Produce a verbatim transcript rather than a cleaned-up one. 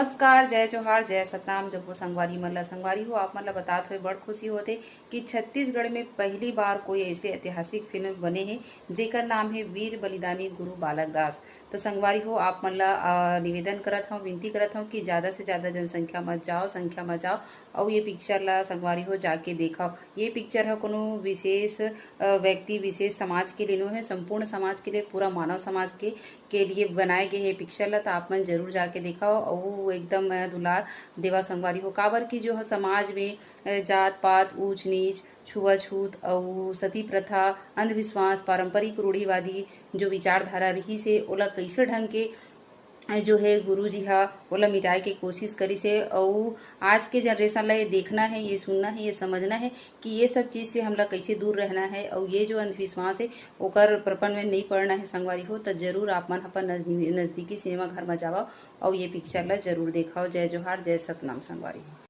नमस्कार, जय जोहार, जय सतनाम। जम्मो संगवारी मन ला, संगवारी हो, आप मन ला बतात हुए बड़ खुशी होथे कि छत्तीसगढ़ में पहली बार कोई ऐसे ऐतिहासिक फिल्म बने हे, जेकर नाम हे वीर बलिदानी गुरु बालक दास। तो संगवारी हो, आप मन ला, अ, निवेदन करत हौं, विनती करत हौं कि ज्यादा से ज्यादा जनसंख्या म जाओ, संख्या म जाओ, अउ ये पिक्चर ला, संगवारी हो, जाके देखव। ये पिक्चर ह कोनो विशेष, अ, व्यक्ति, विशेष समाज के लिए नो हे, संपूर्ण समाज के लिए, पूरा मानव समाज के, के लिए बनाए गए हे पिक्चर ला। तो आप मन जरूर जाके देखव, अउ एकदम मया दुलार देवा, संगवारी हो। काबर कि जो ह समाज में, अ, जात पात, ऊंच नीच, छुआछूत अउ सती प्रथा, अंधविश्वास, पारंपरिक रूढ़िवादी जो विचारधारा रहिस हे, ओला कइसे ढंग के जो हे गुरुजी ह ओला मिटाए के कोशिश करिस हे। अउ आज के जनरेशन ला ये देखना हे, ये सुनना हे, ये समझना हे कि ये सब चीज से हमला कइसे दूर रहना हे, अउ ये जो अंधविश्वास हे ओकर प्रपंच में नहीं पड़ना हे। संगवारी हो, त जरूर आप मन अपन नजदीकी सिनेमा घर में जावव अउ ये पिक्चर ला जरूर देखव। जय जोहार, जय सतनाम संगवारी हो।